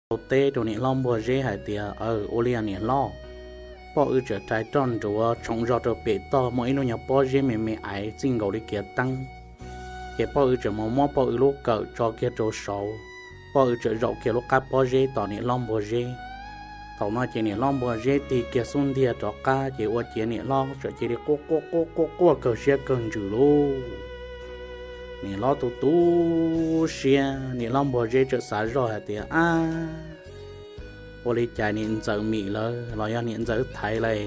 tau teb rau niam hlob Npua Zeb hais tias, Aws, ua li niam hlob, poj W txawm rais roj nruav tshoom zog rau pem toj muaj ib lub nyuag pob zeb me me aiv txij nkaus li kiav teeb. Ces poj W txawm mus muab poj W lub kawm tso kiag rau saud, poj W txawm zaum kiag lub qab pob zeb tos niam hlob Npua Zeb. Thaum no ces niam hlob Npua Zeb tig kiag xub ntiag rov qab ces ua ciav niam hlob txawm cia li quaj quaj quaj quaj quaj kawg siab kawg ntsws lauj. Niam hlob tu tu siab, niam hlob Npua Zeb txawm xav zoj hais tias, Ab, ua li cas niam ntxawm Mim lawv los yog niam ntxawm Thaiv lawv,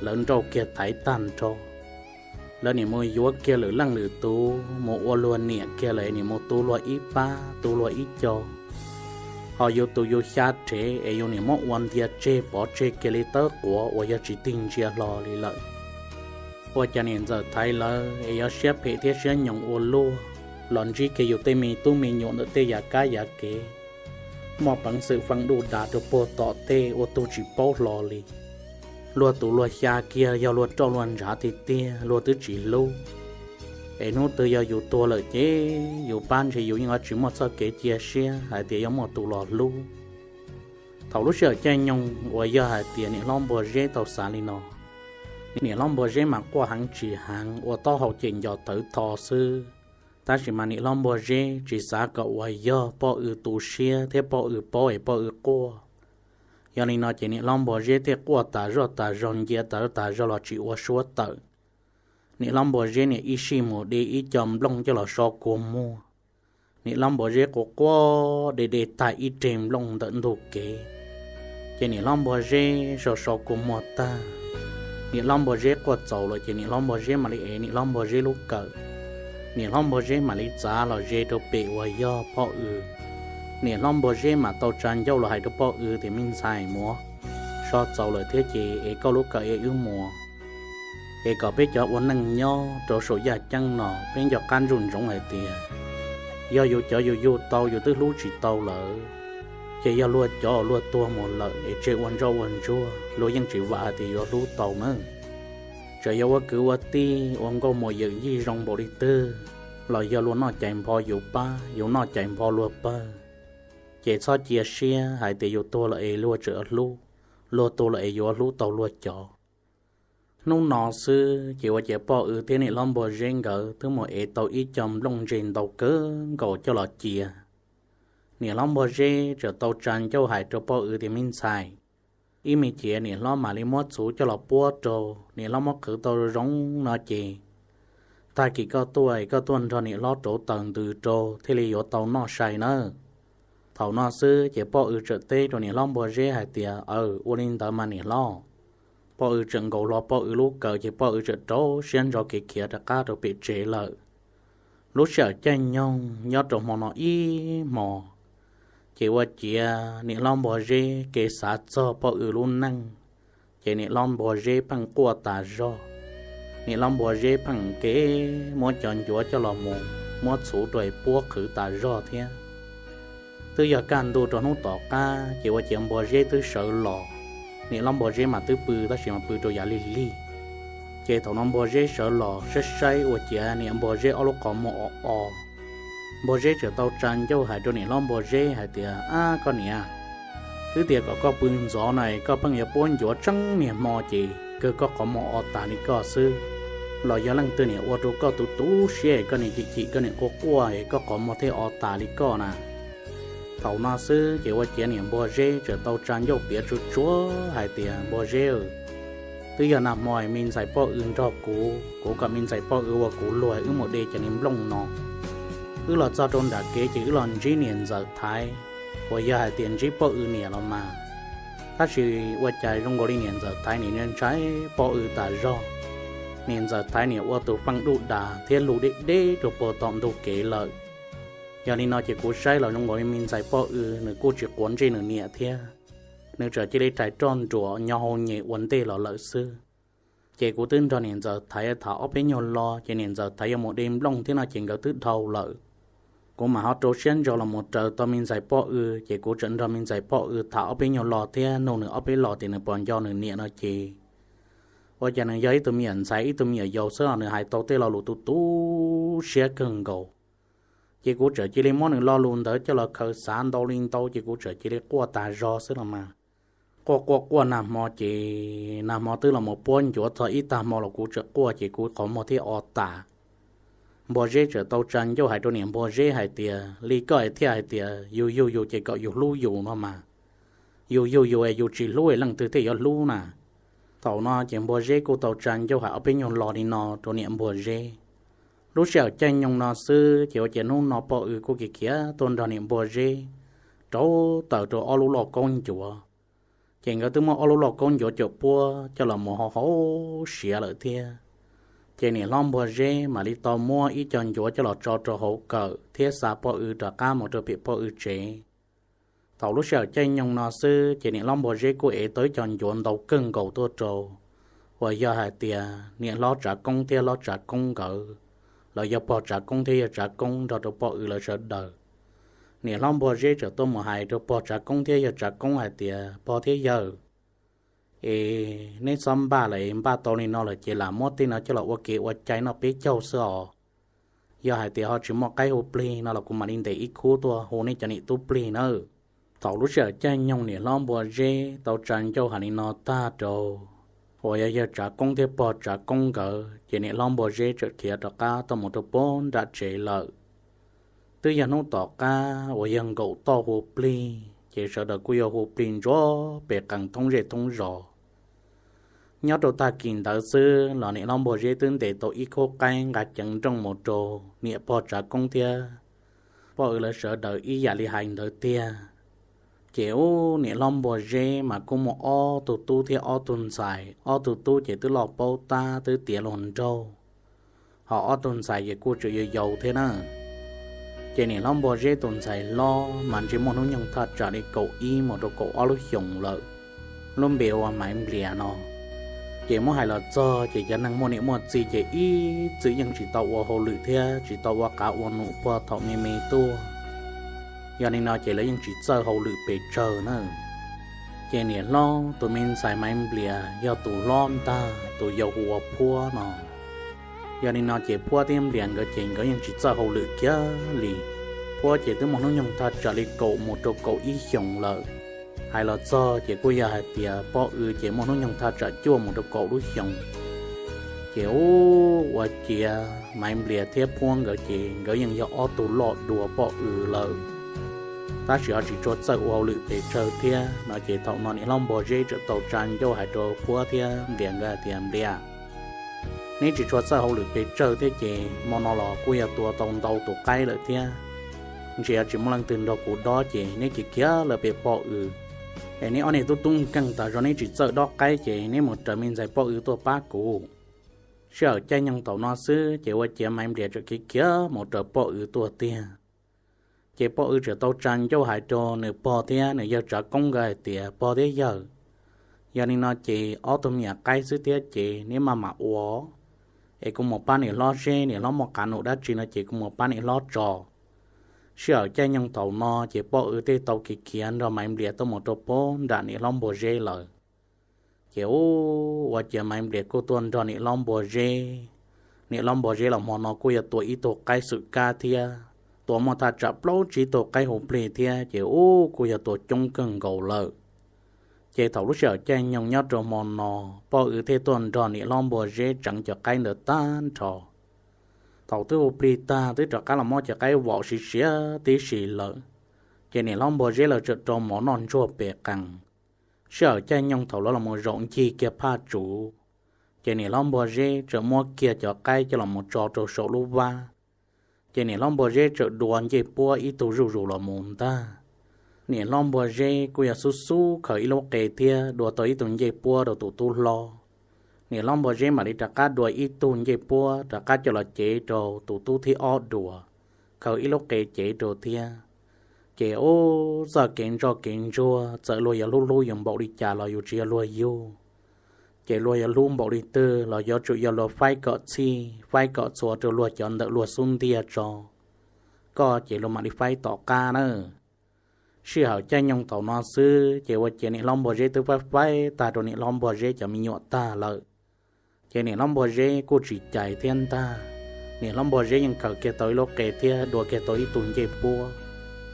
lawv nrauj kiag Thaiv tag nrho, lawv niam mus yuav kiag lwm leej lwm tus mus ua luag niam kiag lawm, niam mus tu luag ib pab tu luag ib co, ho yus tus yus xya rhev es yus niam muab ua ntias tseg pov tseg kiag li tawb quav uas yog tsis tig ntsia hlo li lawm. Ua cas niam ntxawm Thaiv lawv es yuav siab phem thiab siab nyoos ua luaj, los ntsib kiag yus tej me tub me nyuam ntawm tej yav kab yav kev, muaj peev xwm feej duj das rau puag tom tej ua tug tsis paub hlo li. Luag tus luag xya kiag yog luag roj luag ntshav tiag tiag luag twb tsis hlub. Es hnub twg yog yus tuag lawm ces yus pab ntshe yus yeej yuav tsis muaj txoj kev cia siab hais tias yuav muaj tus los hlub. Thaum lub sij hawm caij nyoog uas yog hais tias niam hlob Npua Zeb tau xav li no, niam hlob Npua Zeb mas quaj heev tsis heev ua taub hau cem nco tawv tho xwb. Tab sis mas niam hlob Npua Zeb tsis xav kom uas yog poj W tu siab thiab poj W paub es poj W quaj. Yog li no ces niam hlob Npua Zeb thiaj quaj tas zoj tas zog ncia tas zoj tas zog los tsis ua suab tawm. Niam hlob Npua Zeb niam ib sij mus de ib co nplooj coj los so kua muag. Niam hlob Npua Zeb quaj quaj de de tag ib reg nplooj ntawm ntug kev, ces niam hlob Npua Zeb so so kua muag tag, niam hlob Npua Zeb quaj txaus lawm ces niam hlob Npua Zeb mam li ev niam hlob Npua Zeb lub kawm. Niam hlob Npua Zeb mam li txav los ze rau pem uas yog poj W. Niam hlob Npua Zeb mam tau tsa ncauj los hais rau poj W tias, Me ntxhais muam, so txaus lawm thiab ces es koj lub kawm es wb mus, es kom peb cov ua neej nyob rau saum yaj ceeb no peb nco qab ntsoov ntsoov hais tias yog yus cov yus yug tau yus twb hlub tsis tau lawm, ces yog luag cov luag tuag mus lawm es tseg ua ntsoj ua ntsuag luag yeej tsis vam hais tias yuav hlub tau nawb. Txawm yog ua kwv ua tij ua nkauj muam yawm yij zoo npaum li twg, los yog luag noj cais npho yus pab yus noj cais npho luag pawg, ces txhob cia siab hais tias yus tuag lawm es luag tseem hlub, luag tuag lawm es yuav hlub tau luag cov. Hnub no xwb ces ua ciav poj W thiab niam hlob Npua Zeb nkawd twb mus ev tau ib co nplooj ntse ntau kawg nkaus coj los cia. Niam hlob Npua Zeb txawm tau tsa ncauj hais rau poj W tias, Me ntxhais, ib me cia niam hlob mam li muab txhuv coj los puab rau, niam hlob muab qhwv tau zoo no ces tag kis koj tuaj es koj tuaj nrog niam hlob rauv taws ntws rau thiaj li yuav tau noj sai nawb. Thaum no xwb ces poj W txawm teb rau niam hlob Npua Zeb hais tias, Aws, ua li ntawd mas niam hlob. Poj W txawm nkaus hlo poj W lub kawm ces poj W txawm rau siab ntso kev khiav rov qab rau pem tsev lawm. Lub sij hawm caij nyoog nyob rau hmo no ib hmo, ces ua ciav niam hlob Npua Zeb kev xav txog poj W lub neej, ces niam hlob Npua Zeb pheej quaj tas zog. Niam hlob Npua Zeb pheej kev muab cov ncuav coj los mus muab txhuv rau es puab qhwv tas zog thiab. Twb yog kaj ntug rau hnub tom qab ces ua ciav Npua Zeb twb sawv los. Niam hlob Npua Zeb mas twb pw tab sis mas pw rau yav lig lig. Ces thaum no Npua Zeb sawv los saib saib ua ciav niam Npua Zeb ob lub qhov muag o o. Npua Zeb txawm tau tsa ncauj hais rau niam hlob Npua Zeb hais tias, Ab koj niam, twb tias kom koj pw ntxov na, koj pheej yuav puab ncuav tseeb niag hmo ces kawg koj qhov muag o tas li koj xwb. Los yog leej twg niam ua rau koj tu tu siab es koj niam chim chim koj niam quaj quaj es koj qhov muag thiaj o tas li koj na. Thaum no xwb ces ua ciav niam Npua Zeb txawm tau tsa ncauj piav tsuag tsuag hais tias, Npua Zeb, twb yog nag hmo me ntxhais poj W nrog kuv, kuv kom me ntxhais poj W ua kuv luag wb mus de cov niag nplooj no. Wb los txog rau nram kev ces wb los ntsib niam ntxawm Thaiv, uas yog hais tias ntsib poj W niam los mas. Tab sis ua cas zoo nkaus li niam ntxawm Thaiv niam ntshai poj W tas zog. Niam ntxawm Thaiv niam ua tus feej duj das thiab lug deb deb rau puag tom ntug kev lawm. Yog li no ces kuv saib los zoo nkaus li me ntxhais poj W nws kuj tsis quav ntsej nws niam thiab, nws txawm cia li rais roj nruam nyo hau nyem ua ntej los lawm xwb. Ces kuv twb nrog niam ntxawm Thaiv tham ob peb nyuag lo ces niam ntxawm Thaiv yuav mus de nplooj thiab no ces nkawd twb dhau lawm. Kuv mam ho rau siab ntso los mus raws tau me ntxhais poj W ces kuv txawm nrog me ntxhais poj W tham ob peb nyuag lo thiab nug nws ob peb lo tias nws puas nco nws niam no ces ua cas nws yog ib tug me nyuam ntxhais ib tug me nyuam yaus xwb los nws hais tau tej lo lus tu tu siab kawg nkaus. Ces kuv txawm cia li muab nws lo lus ntawd coj los khaws xav ntau li ntau ces kuv txawm cia li quaj tas zog xwb los mas. Quaj quaj quaj nag hmo ces nag hmo twb los mus puab ncuav txog ib tag hmo los kuv tseem quaj ces kuv qhov muag thiaj o tas. Npua Zeb txawm tau tsa ncauj hais rau niam Npua Zeb hais tias, li koj es thiaj hais tias yus yug yus ces kom yus hlub yus no mas. Yus yug yus es yus tsis hlub es leej twg thiaj yuav hlub na? Thaum no ces Npua Zeb kuj tau tsa ncauj hais ob peb nyuag lo li no rau niam Npua Zeb. Lub sij hawm caij nyoog no xwb ces ua ciav hnub no poj W kuj khiav khiav tuaj nrog niam Npua Zeb rauv taws rau ob lub lauj kaub ncuav. Ces nkawd twb muab ob lub lauj kaub ncuav cam puab coj los mus hau hau siav lawm thiab. Ces niam hlob Npua Zeb mam li tau muab ib co ncuav coj los tso rau hauv kawm thiab xa poj W rov qab mus rau pem poj W tsev. Thaum lub sij hawm caij nyoog no xwb ces niam hlob Npua Zeb kuj ev tau ib co ncuav ntau kawg nkaus tuaj rau, uas yog hais tias niam hlob Tsav Koob thiab hlob Tsav Koob nkawd, los yog pog Tsav Koob thiab yawg Tsav Koob nrog rau poj W lawv sawv daws. Niam hlob Npua Zeb txawm tuaj mus hais rau pog Tsav Koob thiab yawg Tsav Koob hais tias, pog thiab yawg, es neb txhob npaj lawm, npaj tau li no lawm ces lam muab tej no coj los ua kev ua cai noj peb caug xwb os. Yog hais tias ho tsis muaj qaib hu plig no los kuv mam li ntes ib khub tuaj hu nej cov niam tub plig nawb. Thaum lub sij hawm caij nyoog niam hlob Npua Zeb tau tsa ncauj hais li no tag rau, uas yog yawg Tsav Koob thiab pog Tsav Koob nkawd ces niam hlob Npua Zeb txawm khiav rov qab tuaj mus rau puag nram tsev lawm. Twb yog hnub tom qab uas yog nkaum toj hu plig ces sawv daws kuj yog hu plig ntsuag pes qees thoob zej thoob zos. Nyob rau tag kis ntawd xwb los niam hlob Npua Zeb twb ntes tau ib khub qaib nqa ceev nrooj mus rau niam pog Tsav Koob thiab poj W lawv sawv daws ib yam li hais ntawd tiag. Ces ub, niam hlob Npua Zeb mas kuj muaj ob tug tub thiab ob tug ntxhais, ob tug tub ces twb loj paub tab twb tiav luag nraug, ho ob tug ntxhais ces kuj tseem yau yau thiab na. Ces niam hlob Npua Zeb tus ntxhais hlob mas ntshe muaj hnub nyoog thaj tsam li kaum ib mus rau kaum ob lub xyoos lawm, lub npe ua Maiv Nplias no. Ces muab hais los txog ces cov neeg muaj niam muaj txiv ces ib txwm yeej tsis tau ua hauj lwm thiab tsis tau ua qav ua num puag thaum me me tuaj. Yog li no ces lawv yeej tsis txawj hauj lwm pes tsawg na. Ces niam hlob tus me ntxhais Maiv Nplias yog tus hlob ntag, tus yau hu ua Phuab no. Yog li no ces Phuab thiab Nplias nkawd ces nkawd yeej tsis txawj hauj lwm kiag li. Phuab ces twb muaj hnub nyoog thaj tsam li kaum mus rau kaum ib xyoos lawm. Hais los txog ces kuj yog hais tias Poj W ces muaj hnub nyoog thaj tsam cuaj mus rau kaum lub xyoos. Ces ub, ua ciav Maiv Nplias thiab Phuab nkawd ces nkawd yeej yog ob tug loj dua Poj W lawm, tab sis ho tsis tshua txawj ua hauj lwm pes tsawg thiab no. Ces thaum no niam hlob Npua Zeb txawm tau tsa ncauj hais rau Phuab thiab Nplias nkawd hais tias, Nplias, neb tsis tshua txawj hauj lwm pes tsawg thiab ces hmo no los kuj yog tua tau ntau tus qaib lawm thiab, ntshe yuav tsis muaj leej twg nrog kuv dob ces neb khiav khiav lawm pem Poj W. Es neb ob niag tub tub nkeeg tas zog neb tsis txawj dob qaib ces neb mus raws me ntxhais Poj W tuaj pab kuv. Sij hawm caij nyoog thaum no xwb ces ua ciav Maiv Nplias txawm khiav khiav mus raws Poj W tuaj tiag. Ces Poj W txawm tau tsa ncauj hais rau nws pog thiab nws yawg Tsav Koob nkawd hais tias, Pog thiab yawg, yog li no ces ob tug me nyuam qaib xwb thiab ces neb maj mam ua, es kuv mus pab niam hlob seb niam hlob muaj qav num dab tsi no ces kuv mus pab niam hlob tso. Sij hawm caij nyoog thaum no ces Poj W thiaj tau khiav khiav nrog Maiv Nplias tuaj mus rau puag nram niam hlob Npua Zeb lawm. Ces ub, ua ciav Maiv Nplias kuj tuaj nrog niam hlob Npua Zeb. Niam hlob Npua Zeb los hmo no kuj yog tua ib tug qaib xwm kab thiab, tua muaj thaj tsam plaub tsib tug qaib hu plig thiab ces ub kuj yog tua coob kawg nkaus lawm. Ces thaum lub sij hawm caij nyoog nyob rau hmo no, Poj W thiaj tuaj nrog niam hlob Npua Zeb tseev cov qaib ntawd tag nrho. Thaum twb hu plig tag twb rov qab los muab cov qaib vom siav siav tib si lawm, ces niam hlob Npua Zeb lawv txawm rau mov noj ntsuag pes qees. Sij hawm caij nyoog thaum lawv los mus zaum ncig kiag phaj tsuv, ces niam hlob Npua Zeb txawm muab kiag cov qaib coj los mus tso rau saum lub vab. Ces niam hlob Npua Zeb txawm dua ncej puab ib tug zuj zus los mus ntag. Niam hlob Npua Zeb kuj yog xub xub khaws ib lub qe thiab dua tau ib tug ncej puab rau tus tub hlob. Niam hlob Npua Zeb mam li rov qab dua ib tug ncej puab rov qab coj los cev rau tus tub thib ob dua, khaws ib lub qe cev rau thiab. Ces ub, txoj kev ntsoj kev ntsuag txawm luag yuav hlub hlub yus npaum li cas los yus tsis yog luag yug, ces luag yuav hlub npaum li twg los yuav tsum yog luag faib kom txhij faib kom txhua rau luag cov ntawm luag xub ntiag tso, koj ces luag mam li faib tom qab nawb. Sij hawm caij nyoog thaum no xwb ces ua ciav niam hlob Npua Zeb twb faib faib tag rau niam hlob Npua Zeb cov me nyuam tag lawm. Ces niam hlob Npua Zeb kuj tsis cais thiab ntag, Niam hlob Npua Zeb yeej khaws kiag tau ib lub qe thiab dua kiag tau ib tug ncej puab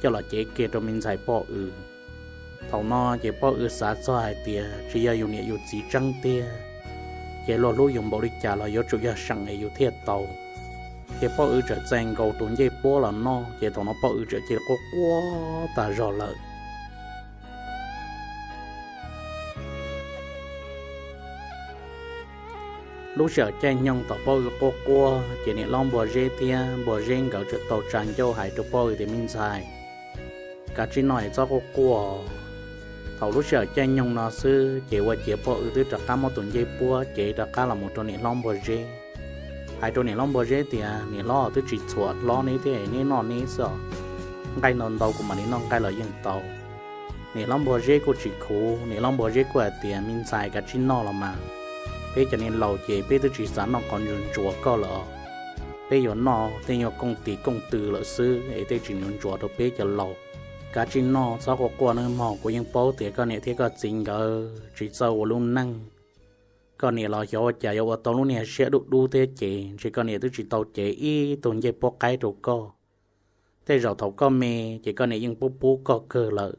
coj los cev kiag rau me ntxhais Poj Ws. Thaum no ces Poj Ws xav txog hais tias tsis yog yus niam yus txiv tseeb tiag, ces luag hlub yus npaum li cas los yuav tsum yog seem es yus thiaj tau. Ces Poj Ws txawm txais nkaus tus ncej puab los noj, ces thaum no Poj Ws txawm cia li quaj quaj tag zog lawm. Lub sij hawm caij nyoog thaum Poj Ws quaj quaj ces niam hlob Npua Zeb thiab Npua Zeb nkawd txawm tau tsa ncauj hais rau Poj Ws tias, Me ntxhais, kav tsij noj es txhob quaj quaj. Thaum lub sij hawm caij nyoog no xwb ces ua ciav Poj Ws twb rov qab muab tus ncej puab cev rov qab los mus rau niam hlob Npua Zeb, hais rau niam hlob Npua Zeb tias, Niam hlob, twb tsis txhuam hlob neb thiab, neb noj neb xwb os. Nqaij ntau ntau kuv mam li noj nqaij los yeej tau. Niam hlob Npua Zeb kuj tsis khuv, niam hlob Npua Zeb kuj hais tias, Me ntxhais, kav tsij noj los mas, peb cov niag laus ces peb twb tsis xav noj qhov ntsuag ntsuav koj lawm os. Peb yuav noj tej nyuag kooj tis kooj tw lawm xwb es tej tsis ntsuav ntsuav rau peb cov laus. Kav tsij noj, txhob quaj quaj nawb mog. Kuv yeej paub tias koj niam thiab koj txiv nkawd tsis txawj ua lub neej. Koj niam los xyov ua cas yuav ua tau lub niag siab dub dub thiab ces ntshe koj niam twb tsis tau cev ib tug ncej puab qaib rau koj. Tej zaum thaum koj me ces koj niam yeej pub pub koj kawg lawm,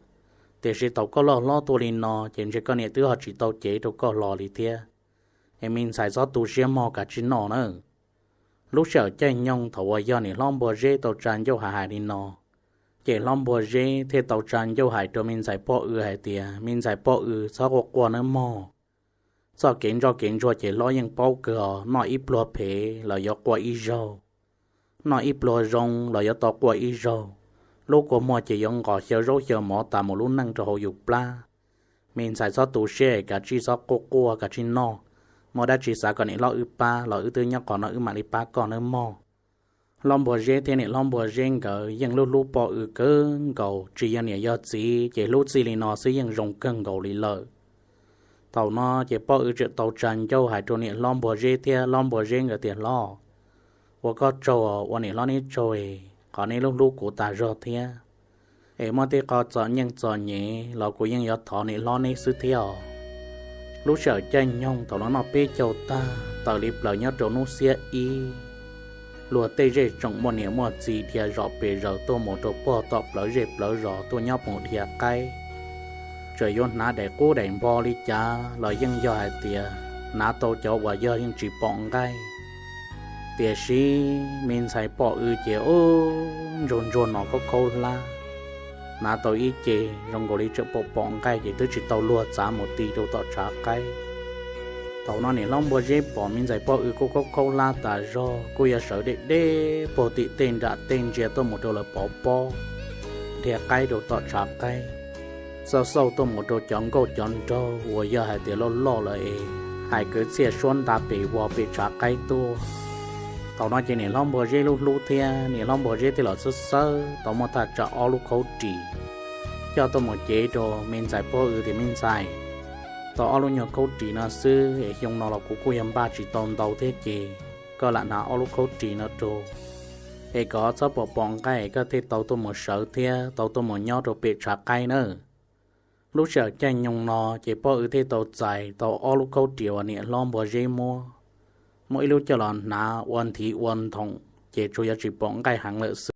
tiam sis thaum koj loj hlob tuaj li no ces ntshe koj niam twb ho tsis tau cev rau koj hlo li thiab. Es me ntxhais txhob tu siab mog, kav tsij noj nawb. Lub sij hawm caij nyoog thaum uas yog niam hlob Npua Zeb tau tsa ncauj hais hais li no, ces hlob Npua Zeb thiaj tau tsa ncauj hais rau me ntxhais Poj Ws hais tias, Me ntxhais Poj Ws, txhob quaj quaj nawb mog. Txoj kev ntsoj kev ntsuag ces hlob yeej paub kawg os, noj ib pluag phem los yuav quaj ib zaug, noj ib pluag zoo los yuav tau quaj ib zaug. Lub kua muag ces yuav nqos xyaw zaub xyaw mov tas mus lub neej rau hauv yus plab. Me ntxhais txhob tu siab, kav tsij txhob quaj quaj, kav tsij noj. Muaj dab tsi xav kom niam hlob wb pab los wb twb nyob qhov no wb mam li pab koj nawb mog. Hlob Npua Zeb thiab niam hlob Npua Zeb nkawd yeej hlub hlub Poj Ws kawg nkaus, tsis yog niam yog txiv ces hlub txij li no xwb yeej zoo kawg nkaus li lawm. Thaum no ces Poj Ws txawm tau tsa ncauj hais rau niam hlob Npua Zeb thiab hlob Npua Zeb nkawd tias, Hlob, ua koj tsaug, ua niam hlob neb tsaug, qhov neb hlub hlub kuv tas zog thiab. Es muaj tej qho txom nyem txom nyem los kuv yeej yuav thov niam hlob neb xwb thiab os. Lub sij hawm caij nyoog thaum no noj peb caug tag, tawm li plaws nyob rau hnub xiab ib, luag tej zej tsoom muaj niam muaj txiv dhia zom pes zaws tuaj mus rau puag tom plawv zej plawv zos tuaj nyob mus dhia qaib. Txawm yuav hnav daim qub daim npho li cas los yeej yog hais tias hnav tau cov uas yog yeej tsis pom nqaij. Tiam sis me ntxhais Poj Ws ces ub, ntsuag ntsuag no khaub khaub hlab, hnav tau ib ce zoo nkaus li tseem pom pom nqaij ces twb tsis tau luag txav mus ti rau tom tshav qaib. Thaum no niam hlob Npua Zeb pom me ntxhais Poj Ws kuj khaub khaub hlab tas zog, kuj yuav sawv deb deb puag tim tej nram tej ntsia tuaj mus rau lawv pov pob, dhia qaib rau tom tshav qaib, xauj xauj tuaj mus rau cov nkauj cov nraug uas yog hais tias loj loj lawm es hais kwv txhiaj suab nta pes vog pem tshav qaib tuaj. Thaum no ces niam hlob Npua Zeb hlub hlub thiab niam hlob Npua Zeb thiaj los xawb xawb tau muaj thaj tsam ob lub khaub ris coj tuaj mus cev rau me ntxhais Poj Ws tias, Me ntxhais, tau ob lub nyuag khaub ris no xwb es xyoo no los kuv kuj yog npaj tsis tau ntau thiab ces koj lam hnav ob lub khaub ris no rau, es kom txhob pom pom nqaij koj thiaj tau tuaj mus sawv thiab tau tuaj mus nyob rau pem tshav qaib nawb. Lub sij hawm caij nyoog no ces Poj Ws thiaj tau txais tau ob lub khaub ris uas niam hlob Npua Zeb muab, muab ib lub coj los hnav ua nthiv ua nthoom ces tsuas yuav tsis pom nqaij heev lawm xwb.